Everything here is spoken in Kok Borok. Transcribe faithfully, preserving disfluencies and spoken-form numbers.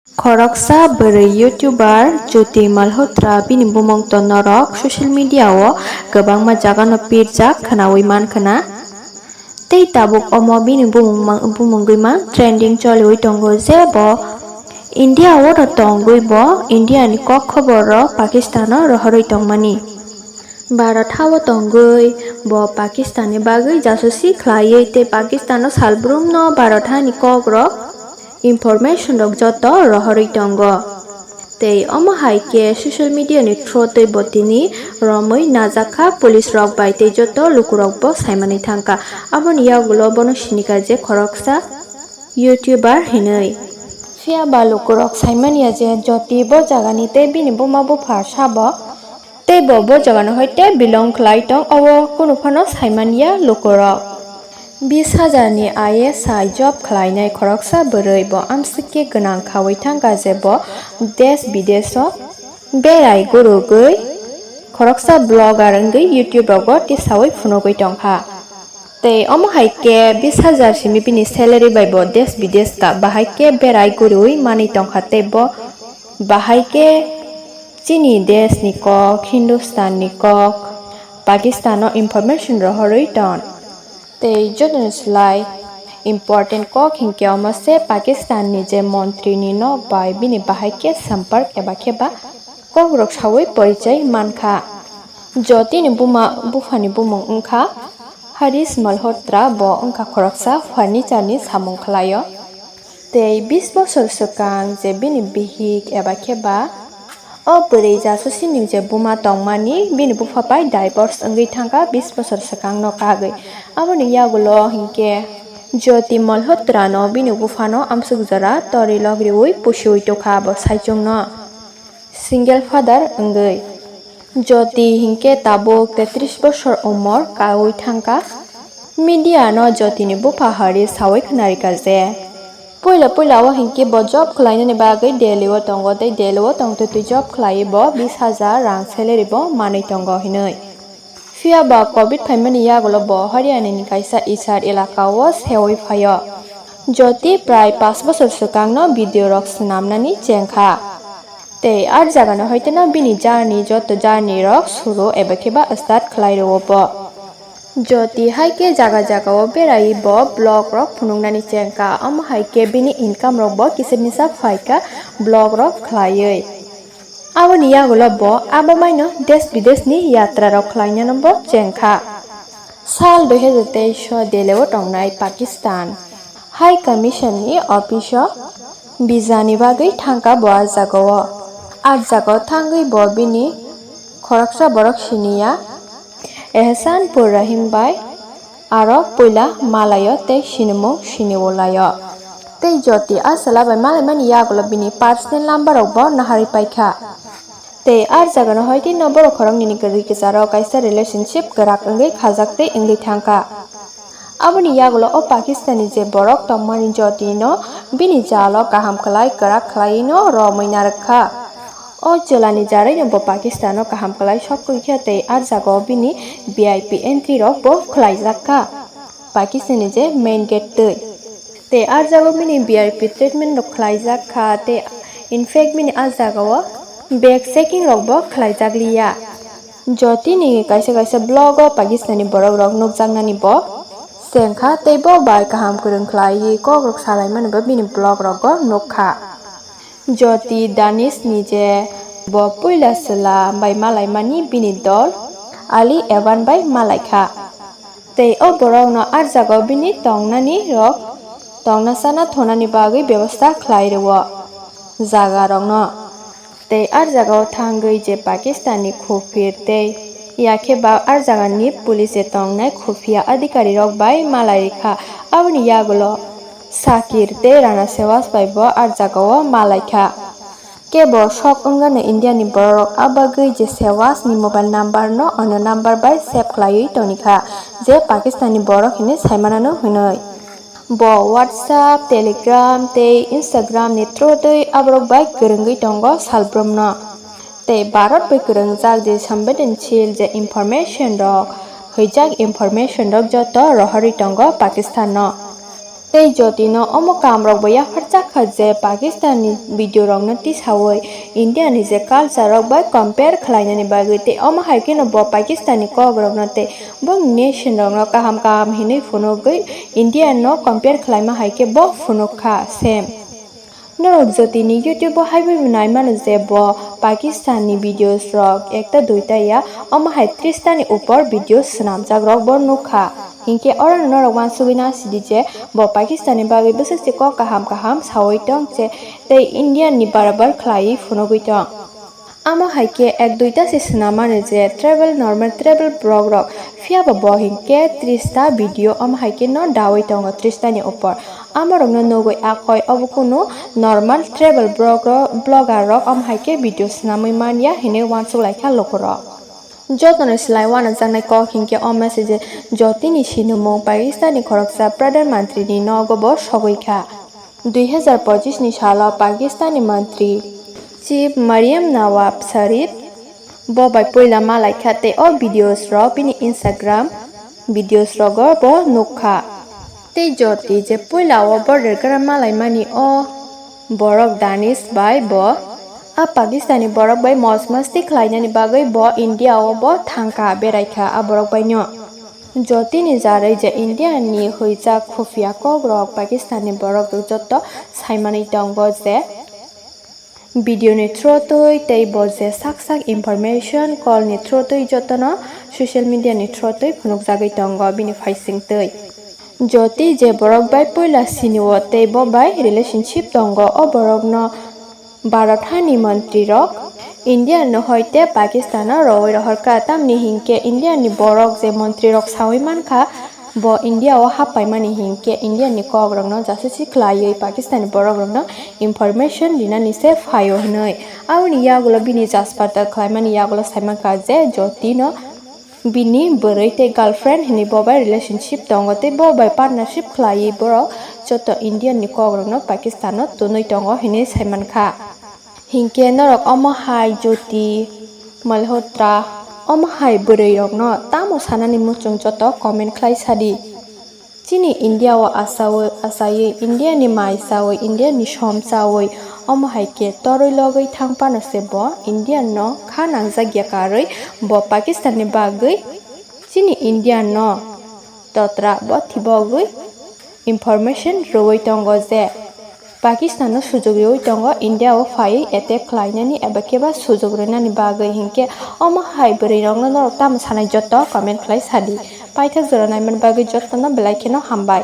Khoroksa bwrwi YouTuber Jyoti Malhotra bini bumung to norok social media o kwbangma jagano pirjak khwnawi mankha na. Tei tabuk omo bini bumung mang-, bumungwi mang trending choliwi tongo je bo India o no tongwi bo India ni kok khobor rok Pakistan o rohorwi tongmani. Bharat ha o tongwi bo Pakistan ni bagwi jasusi khlaiwi tei Pakistan o salbrum no Bharat ha ni kok rok information rok joto rohorwi tongo. Tei omo hai khe social media ni through tei bo tini romwi najakha police rok bai tei joto lukurok bo saimani thangkha. Aboni yagulo bono sinikha je khoroksa YouTuber hinwi. Phiya ba lukurok saimanya je Jyoti bo jagani tei bini buma bupha sabo tei bo bo jagano hai tei belong khlai tong, obo kunu phano saimanya lukurok. Bis hajar ni I S I job khlainai khoroksa bwrwi bo amsike gwnang khawi thangkha je bo desh bidesh o berai gurugwi khoroksa blogger wngwi YouTube rogo tisawi phunugwi tongkha. Tei omo hai khe bis hajar simi bini salary bai bo desh bidesh ta bahai khe berai guriwi manwi tongkha tei bo bahai khe chini desh ni kok, Hindustan ni kok, Pakistan o information rohorwi ton. Tei jotoni slai important kok hinkhe omo se Pakistan ni je montri ni nok bai bini bahai khe sampark eba khe ba kok rok sawi porichai mankha. Jyoti ni buma buphani bumung wngkha Harish Malhotra, bo wngkha khoroksa furniture ni samung khlaio. Tei bis bosor swkang je bini bihik eba khe ba o bwrwi jasusi ni je buma tongmani bini bupha bai divorce wngwi thangkha bis bosor swkang no kagwi. Aboni yagulo hinkhe Jyoti Malhotra no bini bupha no amsuk jora tori lok riwi pusiwi tokha bo saichung no. Single father wngwi. Jyoti hinkhe tabuk tetris bosor umor kaui thangkha. Media no Jyoti ni bupha Hari sawi khwnarikha je, puila puila o hinkhe bo job khlainani bagwi Delhi o tongo tei Delhi o tongtwi twi job khlaiwi bo bis hajar rang salary bo manwi tongo hinwi. Phiya ba covid phaimani yagulo bo Haryana ni kaisa Hisar elaka o sewi phaio. Jyoti prai pash bosor swkang no video rok swnamnani chengkha. Tei ar jagano hoiteno bini journey, joto journey rok suru eba khe ba start khlai rwo bo. Jyoti hai khe jaga jaga o berai bo vlog rok phunuknani chengkha, omo hai khe bini income rok bo kisa misa phaikha vlog rok khlaiwi. Aboni yagulo bo abo maino desh bidesh ni yatra rok khlainano bo chengkha. Sal dui hajar teis o Delhi o tongnai Pakistan High Commission ni office o visa ni bagwi thangkha bo ah jagao. Ah jagao thangwi bo bini khoroksa borok siniya Ehsanpur Rahim bai aro puila malaio tei sinimung siniwlaio. Tei Jyoti ah chwla bai malaimani yagulo bini personal number rok bo naharwi paikha. Tei ar jagano hoitino borok khoroknini kwrwi kwcharo kaisa relationship kwrak wngwi khajak tei wngwi thangkha. Aboni yagulo o Pakistani je borok tongmani Jyotino bini jalo kaham khlai kwrak khlaiwino romwi narwkha. O chwlani jarwino bo Pakistano kaham khlai sokwi kha tei ar jagao bini V I P entry rok bo khlaijakha. Pakistani je main gate twi. Tei ah jagao bini V I P treatment rok khlaijak kha tei in fact bini ah jagao bag checking rok bo khlaijak liya. Jyoti ni kaisa kaisa vlog o Pakistani borok rok nukjaknani bo chengkha tei bo bai kaham kwrwng khlaiwi kok rok salaimani bo bini vlog rogo nukha. Jyoti Danish ni je bo puila chwla bai malaimani bini dol Ali Evan bai malaikha. Tei o borokno ah jagao bini tongnani rok tongna chana thonani bagwi bebosta khlai rwo jaga rokno. Tei ah jagao thangwi je Pakistan ni khufir tei yakhe ba ah jagani police tongnai khufia adhikari rok bai malai rikha. Aboni yagulo Sakir tei Rana Sewas bai bo ah jagao malaikha. Kebo sok wngano India ni borok, abagwi je Sewas ni mobile number no ono number bai save khlaiwi tonikha, je Pakistan ni borok hinwi saimanano hinwi. Bo WhatsApp, Telegram tei Instagram ni through twi aborok bai kwrwngwi tongo salbrum no. Tei Bharat bai kwrwngjak je sambedenshil je information rok, hwijak information rok joto rohorwi tongo Pakistan no. Tei Jyoti no omo kaam rok bo yaphar chakha je Pakistan ni video rok no tisawi India ni je culture rok bai compare khlainani bagwi, tei omo hai kheno bo Pakistan ni kok rok no tei boni nation rok no kaham kaham hinwi phunugwi India no compare khlaima hai khe bo phunuk kha se. Norok Jyoti ni YouTube o hai bai bo nai mano je bo Pakistan ni videos rok ekta duita ya, omo hai tris ta ni upor videos swnamjak rok bo nuk kha. Hinkhe oro norok uansugwi na sidi je bo Pakistan ni bagwi bwswk se kok kaham kaham sawi tong che tei India ni barabar khlaiwi phunugwi tong. Amo hai khe ek duita se swnam mano je travel, normal travel vlog rok, phiya ba bo hinkhe tris ta video omo hai khe no dawi tongo, tris ta ni upor. Amo rok no nugwi akoi obo kunu normal travel vlog ro-, vlogger rok omo hai khe video swnamwi man ya hinwi uansuk lai kha luku rok. Joto no slai uanajaknai kok hinkhe omo se je Jyoti ni sinimung Pakistan ni khoroksa Pradhan Mantri ni nogo bo sogwi kha. Dui hazar pochis ni salo Pakistan ni mantri Chief Maryam Nawaz Sharif bo bai puila malai kha tei o videos rok bini Instagram videos rogo bo nuk kha. Tei Jyoti je puila o border gra malai mani o borok Danish bai bo a Pakistani borok bai mos masti khlainani bagwi bo India o bo thangkha, beraikha a borok bai no. Jyoti ni jarwi je India ni hwijak khufia kok rok Pakistani borok rok joto saimanwi tongo je video ni through twi tei bo je sak sak information call ni through twi jotono social media ni through twi phunukjagwi tongo bini phaising twi. Jyoti je borok bai puila sinio tei bo bai relationship tongo, o borokno Bharat hani mantri rok India no hoi tei Pakistan o rowi rohor kha, tamni hinkhe India ni borok je mantri rok sawi mankha, bo India o happaimani hinkhe India ni kok rokno jasusi khlaiwi Pakistan ni borok rokno information rinani se phaio hinwi. Aboni yagulo bini jasparta khlaimani yagulo saimankha je Jyoti no bini bwrwi tei girlfriend hinwi bo bai relationship tongo tei bo bai partnership khlaiwi borok joto Indian ni kok rokno Pakistan o tunwi tongo hinwi saimankha. Hinkhe norok omo hai Jyoti Malhotra omo hai bwrwi rokno tamo sanani muchung joto comment khlai sadi. Chini India o asawi, asawi India ni mai chawi, India ni som chawi, omo hai khe torwi logwi thang phano se bo India no kha nangjak ya karwi bo Pakistan ni bagwi chini India no totra bo thibogwi information rwwi tongo je Pakistan no sujok rwwi tongo India o phaiwi attack khlainani eba khe ba sujok rwnani bagwi, hinkhe omo hai bwrwi rokno norok tamo sanai joto comment khlai sadi. Paithak jora naimani bagwi jotono belai kheno hambai.